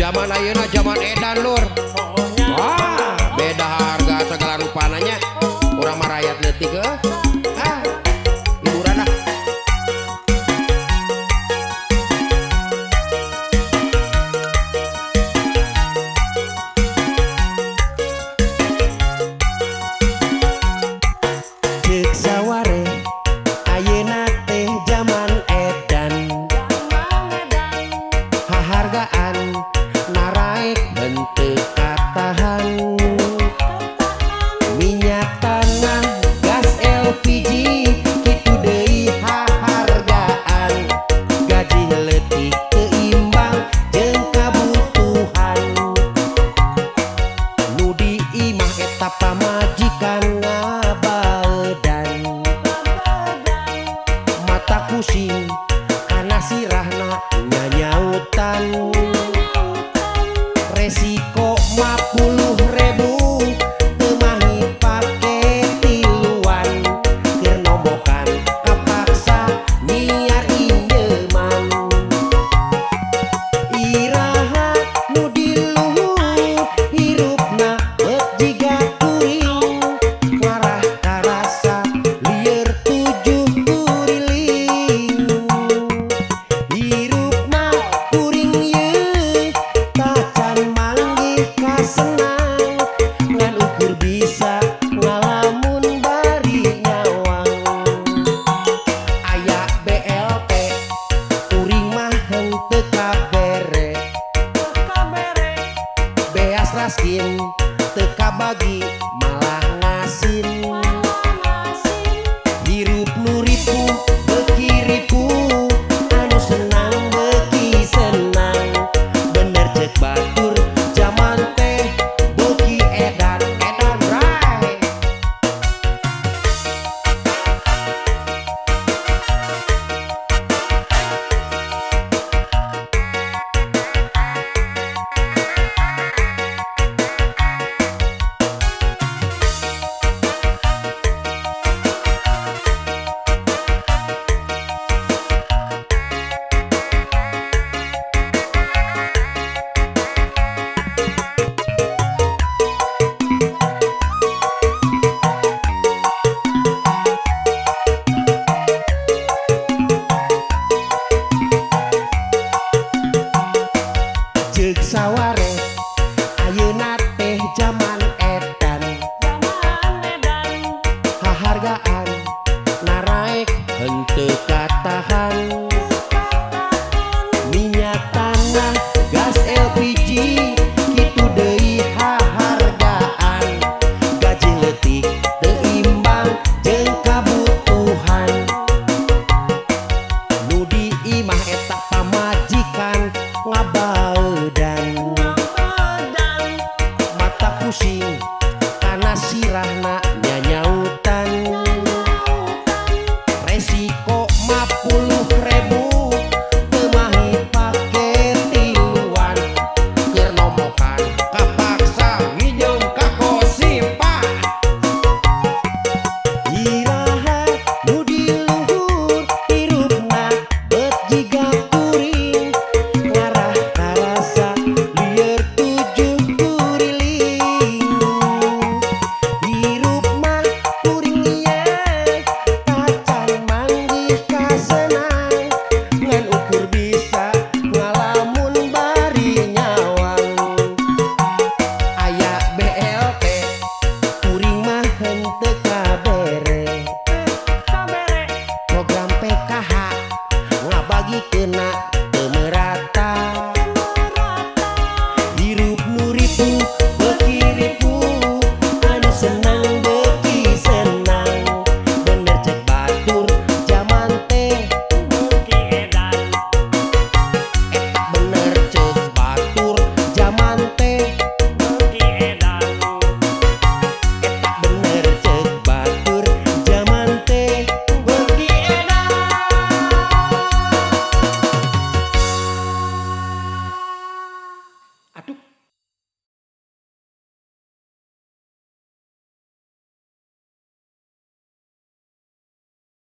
Zaman ayeuna zaman edan lur. Wah, beda harga segala rupananya. Urang mah rakyat leutik heuh. Ah, hiburan ah. Ceuk saware ayeuna teh zaman edan. Hahargaan naraek henteu katahan. Minyak tanah, gas LPG, kitu deui hahargaan. Gaji leutik teu imbang jeung kabutuhan. Nu di imah eta pamajikan ngabaedan. Mata pusing kana sirahna nyanyautan. Resiko 50.000 teu mahi pake tiluan. Keur nombokan kapaksa nyiar injeman. Iraha nu di luhur hirupna beut jiga kuring. Ngarah karasa lieur tujuh kuriling. Hirupna kuring ieu tacan manggih kasenang. Ngan ukur bisa ngalamun bari nyawang. Aya BLT kuring mah henteu kabere. Beas raskin teu kabagi malah ngasin. Hirup nu ripuh beuki ripuh, anu senang beuki senang. Bener ceuk batur zaman teh beuki edan edan bray. Ceuk saware ayeuna teh zaman edan. Hahargaan naraek henteu katahan. Minyak tanah, gas LPG, kitu deui hahargaan. Gaji leutik teu imbang jeung kabutuhan. Nu di imah eta pamajikan ngabaedan. Mata pusing kana sirahna nyanyautan. Resiko 50.000 teu mahi pake tiluan. Keur nombokan kapaksa nginjeum ka kosipa. Iraha nu di luhur hirupna beut jiga kuring. Ngarah karasa lieur tujuh kuriling. Hirup mah kuring ieu tacan manggih kasenang. Ngan ukur bisa ngalamun bari nyawang. Aya BLT kuring mah henteu kabere. Program PKH ngabagikeunna